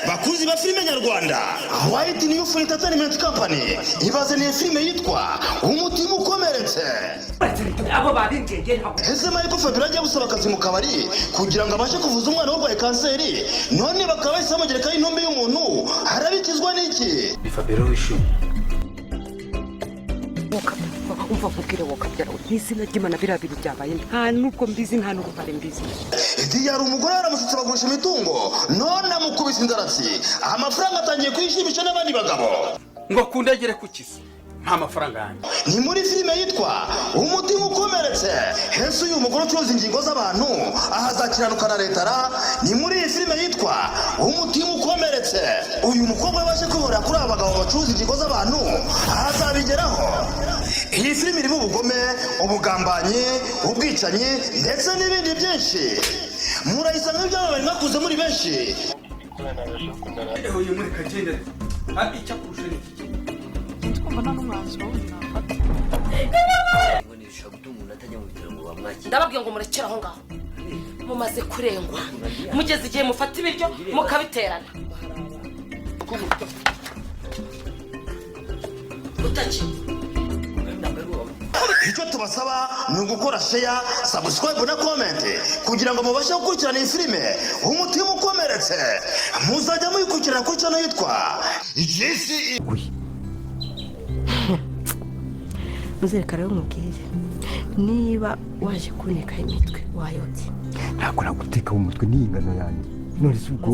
Bakunzi ba filime nyarwanda, White New Entertainment Company ibazaniye filime yitwa Umutima Ukomeretse. Abo babimbwiye ntabwo. Ese Michael Fabiola ajya gusaba akazi mu kabari kugira ngo abashe kuvuza umwana urwaye kanseri, none bakaba bahise bamugerekaho intumbi y'umuntu, harabikizwa n'iki? Ni Fabiola wishimye. Umva nkubwire, wowe kabyara we, n'izina ry'Imana, biriya bintu byabaye nta nubwo mbizi, nta n'uruhare mbizi. Diyari umugore yaramusutse, bagurisha imitungo, none amukubise inzaratsi, amafaranga atangiye kuyishimisha n'abandi bagabo. Ngo kundegere ku kisi nta mafaranga yanjye. Ni muri filime yitwa Umutima Ukomeretse. Hese uyu mugore ucuruza ingingo z'abantu ahazakiranuka na leta ra? Ni muri iyi filime yitwa Umutima Ukomeretse. Uyu mukobwa yabashe kwihorera kuri aba bagabo bacuruza ingingo z'abantu, ahazabigeraho? Iyi filime irimo ubugome, ubugambanyi, ubwicanyi ndetse n'ibindi byinshi. Murayisanga ibyamamare mwakuze muri benshi. Uyu muri kagenda icyo akurusha ni iki? Twumva nta n'umwanzuro wundi nafata. Ngo ntibishobora gutuma umuntu atajya mu bitaro ngo bamwakire. Ndababwiye ngo murekere aho ngaho, mumaze kurengwa, mugeze igihe mufata ibiryo mukabiterana utaki. Icyo tubasaba ni ugukora share, subscribe na comment kugira ngo mubashe gukurikirana iyi filime Umutima Ukomeretse. Muzajya muyikurikirana kuri channel yitwa GCE. Muzereka rero nkubwire, niba waje kuneka imitwe wayobye. Ntabwo naguteka mu mutwe n'iyi ngano yanjye. None se ubwo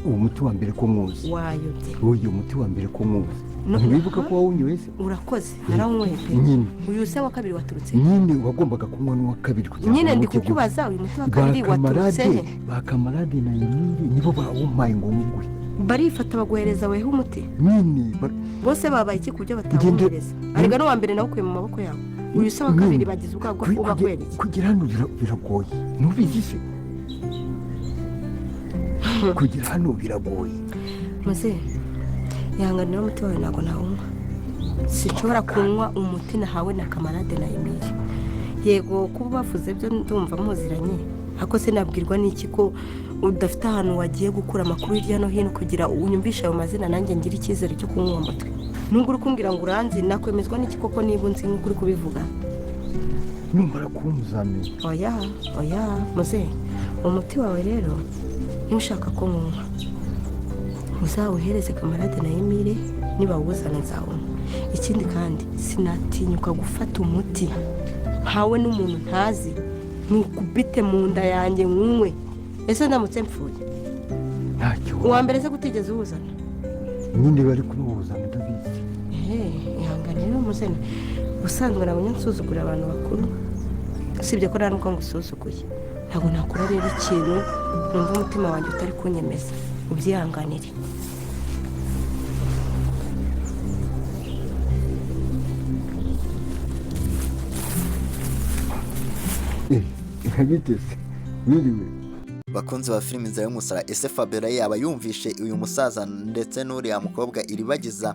uwo muti wa mbere ko mwuzi? Wayobye. Uyu muti wa mbere ko mwuzi? No. Ntiwibuka ko wawunyoye se? Urakoze, narawunyweye pe. Nyine. Uyu se wa kabiri waturutse he? Nyine wagombaga kunywa n'uwa kabiri kugira ngo Nyine ndi unywe ibyo. kukubaza, uyu muti wa Ba kabiri waturutse kamarade he? Ba kamarade na Emile nibo bawumpaye ngo nguhe. Barifata baguhereza weho umuti? Nyine Bose babaye iki ku buryo batawuhereza? Arega n'uwa mbere nawukuye mu maboko yawe. Uyu se wa kabiri bagize ubwabwo ubakwereke? Kugera hano biragoye, ntubizi se? Kugera hano biragoye. Muze, ihanganira, umuti wawe ntabwo nawunywa. Sinshobora kunywa umuti nahawe na kamarade na Emile. Yego, kuba bavuze byo ndumva muziranye, ariko se nabwirwa n'iki ko udafite ahantu wagiye gukura amakuru hirya no hino kugira unyumvishe ayo mazina, nanjye ngire icyizere cyo kunywa uwo mutwe? Nubwo uri kumbwira ngo uranzi, nakwemezwa n'iki koko niba unzi nk'uko uri kubivuga? Numara kuwumuzamenya. Oya, oya, muze, umuti wawe rero niba ushaka ko nkunywa, uzawuhereze kamarade na Emile, nibawuzana nzawunywa. Ikindi kandi, sinatinyuka gufata umuti mpawe n'umuntu ntazi nukubite mu nda yanjye nkunywe. Ese ndamutse mpfuye? Ntacyo. Uwa mbere se kutigeze uwuzana? Nyine bari kuwuzana, ndabizi. Ehe, ihangane rero muzene. Ubusanzwe nabonye nsuzugura abantu bakuru, usibye ko nta nubwo ngusuzuguye. Ntabwo nakora rero ikintu numva umutima wanjye utari kunyemeza, ubyihanganire. Nkabiteze wiriwe. Bakunzi ba filimi Inzira y'Umusaraba, ese Fabiola yaba yumvishe uyu musaza ndetse n'uriya mukobwa Iribagiza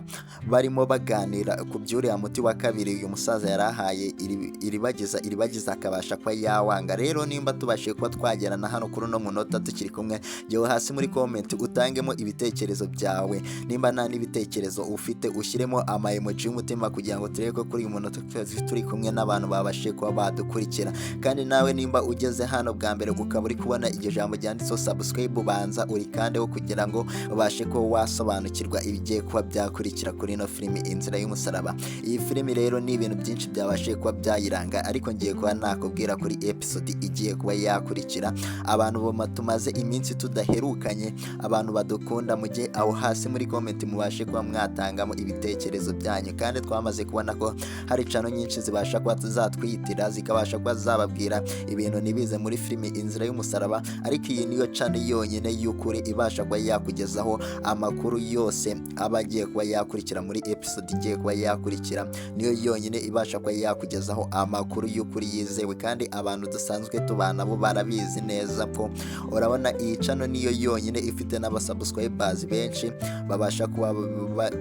barimo baganira ku by'uriya muti wa kabiri uyu musaza yari ahaye Iribagiza, Iribagiza akabasha kuba yawanga? Rero nimba tubashije kuba twagerana hano kuri uno munota tukiri kumwe, jyewe hasi muri comment utangemo ibitekerezo byawe. Nimba nta n'ibitekerezo ufite, ushyiremo ama emoji y'umutima kugira ngo turebe ko kuri uyu munota turi kumwe n'abantu babashije kuba badukurikira. Kandi nawe nimba ugeze hano bwa mbere, ukaba uri kubona iryo jambo ryanditseho subscribe, ubanza urikandeho kugira ngo ubashe kuba wasobanukirwa ibigiye kuba byakurikira kuri ino filimi Inzira y'Umusaraba. Iyi filimi rero ni ibintu byinshi byabashije kuba byayiranga, ariko ngiye kuba nakubwira kuri episode igiye kuba yakurikira. Abantu tumaze iminsi tudaherukanye, abantu badukunda, mujye aho hasi muri comment mubashe kuba mwatangamo ibitekerezo byanyu. Kandi twamaze kubona ko hari channel nyinshi zibasha kuba zatwitira, zikabasha kuba zababwira ibintu ntibize muri filimi Inzira y'Umusaraba, ariko iyi niyo channel yonyine y'ukuri ibasha kuba yakugezaho amakuru yose aba agiye kuba yakurikira muri episode igiye kuba yakurikira. Niyo yonyine ibasha kuba yakugezaho amakuru y'ukuri yizewe, kandi abantu dusanzwe tubana bo barabizi neza ko urabona iyi channel niyo yonyine ifite n'abasubscribers benshi babasha kuba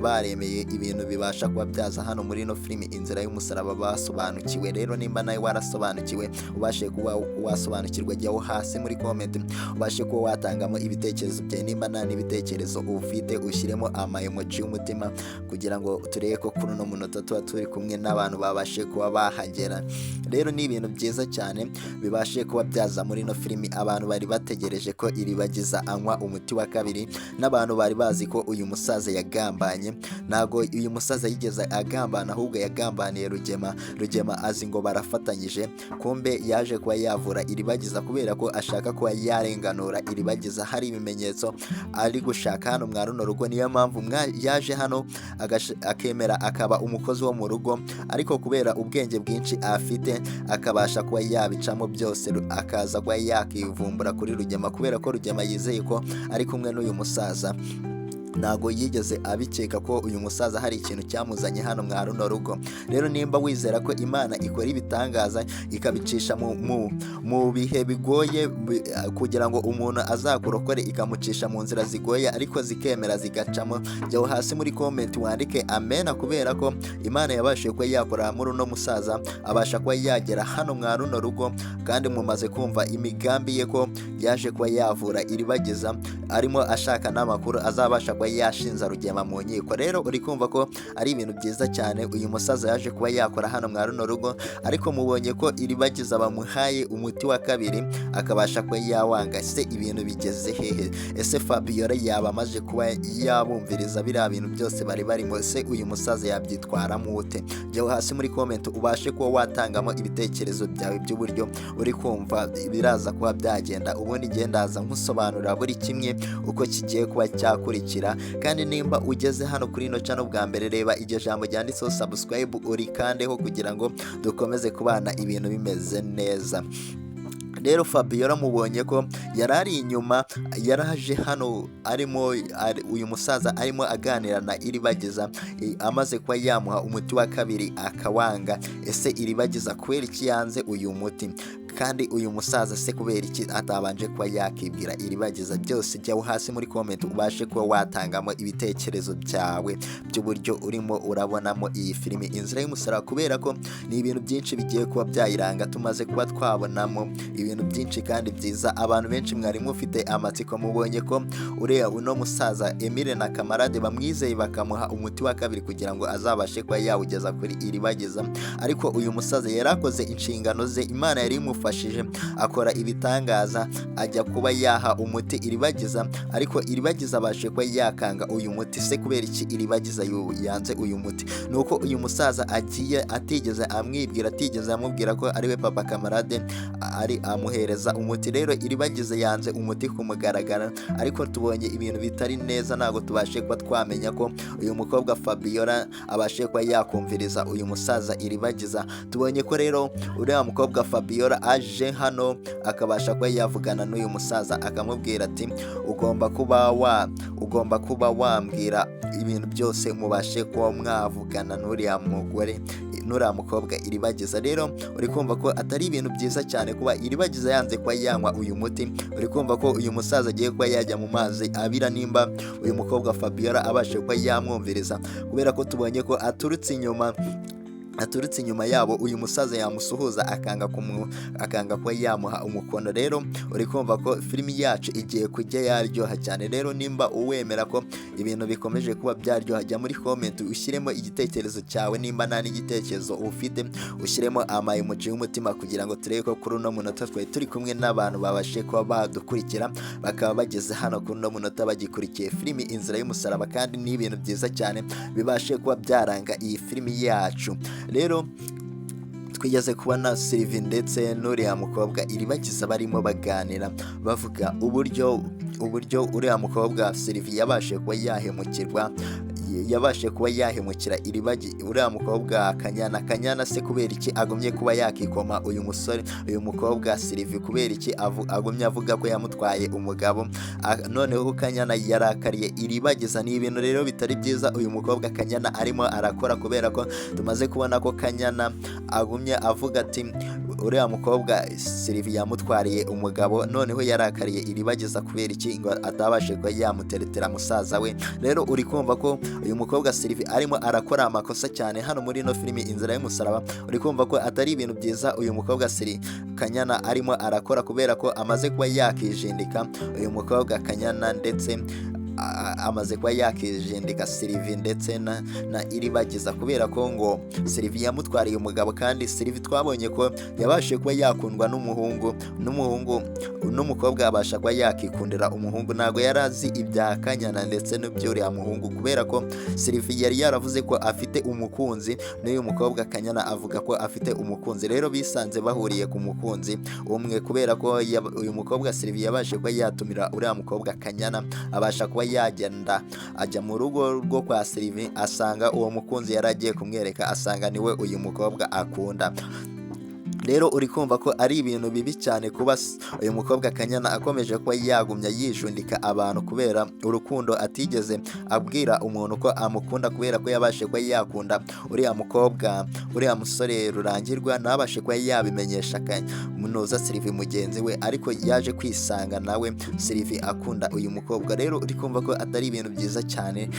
baremeye ibintu bibasha kuba byaza hano muri ino filimi Inzira y'Umusaraba basobanukiwe. Rero nimba nawe warasobanukiwe, ubashe kuba wasobanukirwa, jyaho hasi muri comment. Ubashe kuba watangamo ibitekerezo byawe. Nimba nta n'ibitekerezo ufite, ushyiremo ama emoji y'umutima kugira ngo turebe ko kuri uno munota tuba turi kumwe n'abantu babashe kuba bahagera. Rero ni ibintu byiza cyane bibashe kuba byaza muri ino filimi. Abantu bari bategereje ko Iribagiza anywa umuti wa kabiri, n'abantu bari bazi ko uyu musaza yagambanye. Ntago uyu musaza yigeze agambana, ahubwo yagambaniye Rugema. Rugema azi ngo barafatanyije, kumbe yaje kuba yavura Iribagiza kubera ko ashaka kuba yarenganura Iribagiza. Hari ibimenyetso ari gushaka hano mwa runo rugo, niyo mpamvu yaje hano akemera akaba umukozi wo mu rugo, ariko kubera ubwenge bwinshi afite akabasha kuba yabicamo byose, akaza kuba yakivumbura kuri Rugema, kubera ko Rugema yizeye ko ari kumwe n'uyu musaza. Ntago yigeze abikeka ko uyu musaza hari ikintu cyamuzanye hano mwa runo rugo. Rero nimba wizera ko Imana ikora ibitangaza ikabicisha mu bihe bigoye kugira ngo umuntu azakurokore, ikamucisha mu nzira zigoye ariko zikemera zigacamo, jya hasi muri comment wandike amena, kubera ko Imana yabashije kuba yakora muri uno musaza, abasha kuba yagera hano mwa runo rugo. Kandi mumaze kumva imigambi ye ko yaje kuba yavura Iribagiza, arimo ashaka n'amakuru azabasha kuba yashinza Rugema mu nkiko. Rero uri kumva ko ari ibintu byiza cyane uyu musaza yaje kuba yakora hano mwa runo rugo. Ariko mubonye ko Iribagiza bamuhaye umuti wa kabiri akabasha kuba yawanga. Ese ibintu bigeze hehe? Ese Fabiola yaba amaze kuba yabumviriza biriya bintu byose bari barimo? Ese uyu musaza yabyitwaramo ute? Jya hasi muri comment ubashe kuba watangamo ibitekerezo byawe by'uburyo uri kumva biraza kuba byagenda. Ubundi ngenda ndaza nkusobanurira buri kimwe uko kigiye kuba cyakurikira. Kandi nimba ugeze hano kuri ino channel bwa mbere, reba iryo jambo ryanditseho subscribe urikandeho kugira ngo dukomeze kubana ibintu bimeze neza. Rero Fabiola mubonye ko yari ari inyuma, yaraje hano arimo uyu musaza arimo aganira na Iribagiza, amaze kuba yamuha umuti wa kabiri akawanga. Ese Iribagiza kubera iki yanze uyu muti? Kandi uyu musaza se kubera iki atabanje kuba yakibwira Iribagiza byose? Jya hasi muri comment ubashe kuba watangamo ibitekerezo byawe by'uburyo urimo urabonamo iyi filimi Inzira y'Umusaraba, kubera ko ni ibintu byinshi bigiye kuba byayiranga. Tumaze kuba twabonamo ibintu byinshi kandi byiza. Abantu benshi mwari mufite amatsiko, mubonye ko uriya uno musaza Emile na Kamarade bamwizeye bakamuha umuti wa kabiri kugira ngo azabashe kuba yawugeza kuri Iribagiza. Ariko uyu musaza yari akoze inshingano ze, Imana yari imufashije akora ibitangaza, ajya kuba yaha umuti Iribagiza, ariko Iribagiza abashe kuba yakanga uyu muti. Se kubera iki Iribagiza yanze uyu muti? Nuko uyu musaza agiye atigeze amwibwira, atigeze amubwira ko ariwe papa Kamarade, ari amuhereza umuti. Rero Iribagiza yanze umuti kumugaragara, ariko tubonye ibintu bitari neza. Ntabwo tubashe kuba twamenya ko uyu mukobwa Fabiola abashe kuba yakumviriza uyu musaza Iribagiza. Tubonye ko rero uriya mukobwa Fabiola aje hano akabasha kuba yavugana n'uyu musaza, akamubwira ati ugomba kuba wambwira ibintu byose, mubashe kuba mwavugana n'uriya mugore, n'uriya mukobwa Iribagiza. Rero uri kumva ko atari ibintu byiza cyane kuba Iribagiza yanze kuba yanywa uyu muti. Uri kumva ko uyu musaza agiye kuba yajya mu mazi abira nimba uyu mukobwa Fabiola abashe kuba yamwumviriza, kubera ko tubonye ko aturutse inyuma yabo, uyu musaza yamusuhuza akanga kuba yamuha umukono. Rero uri kumva ko filimi yacu igiye kujya yaryoha cyane. Rero nimba uwemera ko ibintu bikomeje kuba byaryoha, jya muri comment ushyiremo igitekerezo cyawe. Nimba nta n'igitekerezo ufite, ushyiremo ama emoji y'umutima kugira ngo turebe ko kuri uno munota twari turi kumwe n'abantu babashe kuba badukurikira, bakaba bageze hano kuri uno munota bagikurikiye filimi Inzira y'Umusaraba. Kandi ni ibintu byiza cyane bibashe kuba byaranga iyi filimi yacu. Rero twigeze kubona Sylvie ndetse n'uriya mukobwa Iribagiza barimo baganira, bavuga uburyo uriya mukobwa Sylvie yabashe kuba yahemukirwa, yabashe kuba yahemukira uriya mukobwa Kanyana. Kanyana se kubera iki agumye kuba yakikoma uyu musore, uyu mukobwa Sylvie? Kubera iki agumye avuga ko yamutwaye umugabo? Noneho Kanyana yarakariye Iribagiza. Ni ibintu rero bitari byiza uyu mukobwa Kanyana arimo arakora, kubera ko tumaze kubona ko Kanyana agumye avuga ati Uriya mukobwa Sylvie yamutwariye umugabo, noneho yarakariye Iribagiza kubera iki? Ngo atabashe kuba yamuteretera musaza we. Rero uri kumva ko uyu mukobwa Sylvie arimo arakora amakosa cyane hano muri ino filimi Inzira y'Umusaraba. Uri kumva ko atari ibintu byiza uyu mukobwa Siri Kanyana arimo arakora, kubera ko amaze kuba yakijindika uyu mukobwa Kanyana, ndetse amaze kuba yakijindika Sylvie ndetse na Iribagiza, kubera ko ngo Sylvie yamutwariye umugabo. Kandi Sylvie twabonye ko yabashije kuba yakundwa n'umuhungu, n'umukobwa abasha kuba yakikundira umuhungu. Ntabwo yari azi ibya Kanyana ndetse n'iby'uriya muhungu, kubera ko Sylvie yari yaravuze ko afite umukunzi, n'uyu mukobwa Kanyana avuga ko afite umukunzi. Rero bisanze bahuriye ku mukunzi umwe, kubera ko uyu mukobwa Sylvie yabashije kuba yatumira uriya mukobwa Kanyana, abasha kuba yagenda ajya mu rugo rwo kwa Sylvie, asanga uwo mukunzi yari agiye kumwereka, asanga niwe uyu mukobwa akunda. Rero uri kumva ko ari ibintu bibi cyane kuba uyu mukobwa Kanyana akomeje kuba yagumya yijundika abantu kubera urukundo atigeze abwira umuntu ko amukunda, kubera ko yabashe kuba yakunda uriya mukobwa, uriya musore Rurangirwa, ntabashe kuba yabimenyesha Munoza Sylvie mugenzi we, ariko yaje kwisanga nawe Sylvie akunda uyu mukobwa. Rero uri kumva ko atari ibintu byiza cyane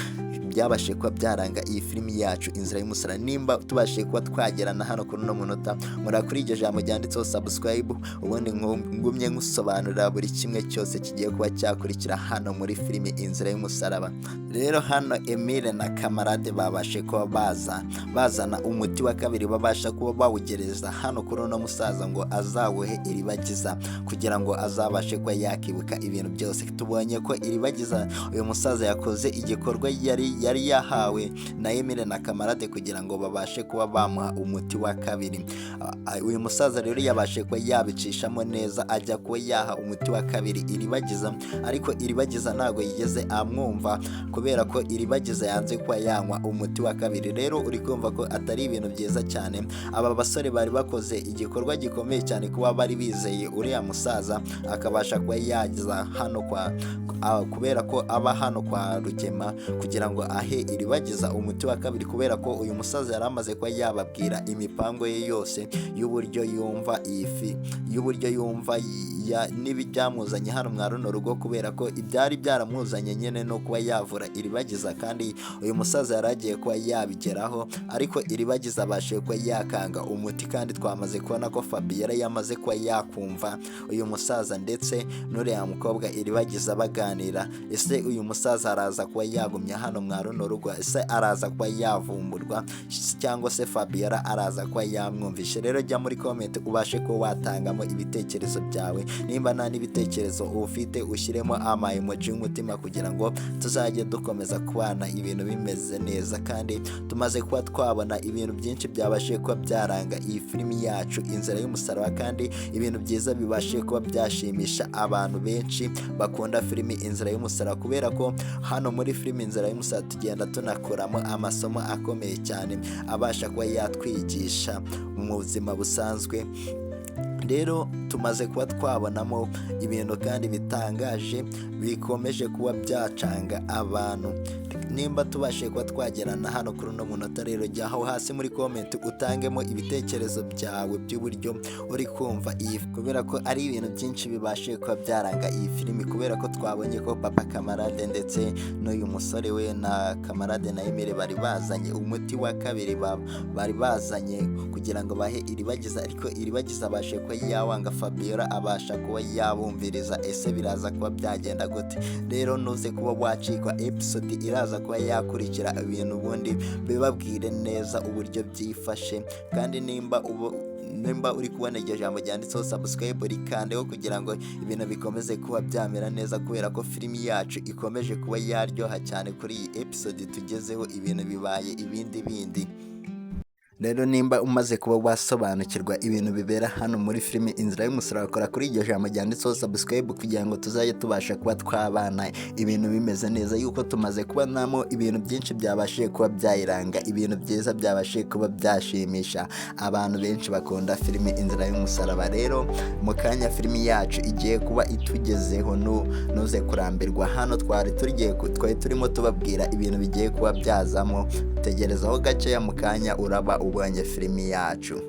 byabashije kuba byaranga iyi filimi yacu Inzira y'Umusaraba. Nimba tubashije kuba twagerana hano kuri uno munota, mura kuri iryo jambo ryanditseho subscribe, ubundi ngumye nkusobanurira buri kimwe cyose kigiye kuba cyakurikira hano muri filimi Inzira y'Umusaraba. Rero hano Emile na Kamarade babashe kuba baza bazana umuti wa kabiri, babasha kuba bawugereza hano kuri uno musaza ngo azawuhe Iribagiza kugira ngo azabashe kuba yakibuka ibintu byose. Tubonye ko Iribagiza, uyu musaza yakoze igikorwa yari yahawe na Emile na Kamarade kugira ngo babashe kuba bamuha umuti wa kabiri. Uyu musaza rero yabashe kuba yabicishamo neza, ajya kuba yaha umuti wa kabiri Iribagiza, ariko Iribagiza ntabwo yigeze amwumva, kubera ko Iribagiza yanze kuba yanywa umuti wa kabiri. Rero uri kumva ko atari ibintu byiza cyane. Aba basore bari bakoze igikorwa gikomeye cyane kuba bari bizeye uriya musaza akabasha kuba yageza hano kwa kubera ko aba hano kwa Rugema, kugira ngo ahe Iribagiza umuti wa kabiri, kubera ko uyu musaza yari amaze kuba yababwira imipango ye yose y'uburyo yumva iyi fi, y'uburyo yumva n'ibyamuzanye hano mwa runo rugo, kubera ko ibyari byaramuzanye nyine no kuba yavura Iribagiza, kandi uyu musaza yari agiye kuba yabigeraho, ariko Iribagiza abashije kuba yakanga umuti. Kandi twamaze kubona ko Fabiola yamaze kuba yakumva uyu musaza ndetse n'uriya mukobwa Iribagiza baganira. Ese uyu musaza araza kuba yagumya hano mwa runo rugo? Ese araza kuba yavumburwa, cyangwa se Fabiola araza kuba yamwumvishe? Rero jya muri comment ubashe kuba watangamo ibitekerezo byawe. Nimba nta n'ibitekerezo ufite, ushyiremo ama emoji y'umutima kugira ngo tuzajye dukomeza kubana ibintu bimeze neza. Kandi tumaze kuba twabona ibintu byinshi byabashije kuba byaranga iyi filimi yacu Inzira y'Umusaraba, kandi ibintu byiza bibashije kuba byashimisha abantu benshi bakunda filimi Inzira y'Umusaraba, kubera ko hano muri filimi Inzira y'Umusaraba tugenda tunakuramo amasomo akomeye cyane abasha kuba yatwigisha mu buzima busanzwe. Rero tumaze kuba twabonamo ibintu kandi bitangaje bikomeje kuba byacanga abantu. Nimba tubashije kuba twagerana hano kuri uno munota, rero jya aho hasi muri comment utangemo ibitekerezo byawe by'uburyo uri kumva iyi, kubera ko ari ibintu byinshi bibashije kuba byaranga iyi filimi, kubera ko twabonye ko papa Kamarade ndetse n'uyu musore we na Kamarade na Emile bari bazanye umuti wa kabiri, bari bazanye kugira ngo bahe Iribagiza, ariko Iribagiza abashe kuba yawanga, Fabiola abasha kuba yabumviriza. Ese biraza kuba byagenda gute? Rero ntuze kuba wacikwa episode iraza kuba yakurikira, ibintu ubundi bibabwire neza uburyo byifashe. Kandi nimba uri kubona iryo jambo ryanditseho subscribe, rikandeho kugira ngo ibintu bikomeze kuba byamera neza, kubera ko filimi yacu ikomeje kuba yaryoha cyane. Kuri iyi episode tugezeho ibintu bibaye ibindi bindi. Rero nimba umaze kuba wasobanukirwa ibintu bibera hano muri filimi Inzira y'Umusaraba, kora kuri iryo jambo ryanditseho subscribe kugira ngo tuzajye tubasha kuba twabana ibintu bimeze neza, yuko tumaze kubonamo ibintu byinshi byabashije kuba byayiranga, ibintu byiza byabashije kuba byashimisha abantu benshi bakunda filimi Inzira y'Umusaraba. Rero mu kanya filimi yacu igiye kuba itugezeho, ntuze kurambirwa. Hano twari turimo tubabwira ibintu bigiye kuba byazamo. Tegerezaho gakeya, mu kanya uraba ubonye filimi yacu.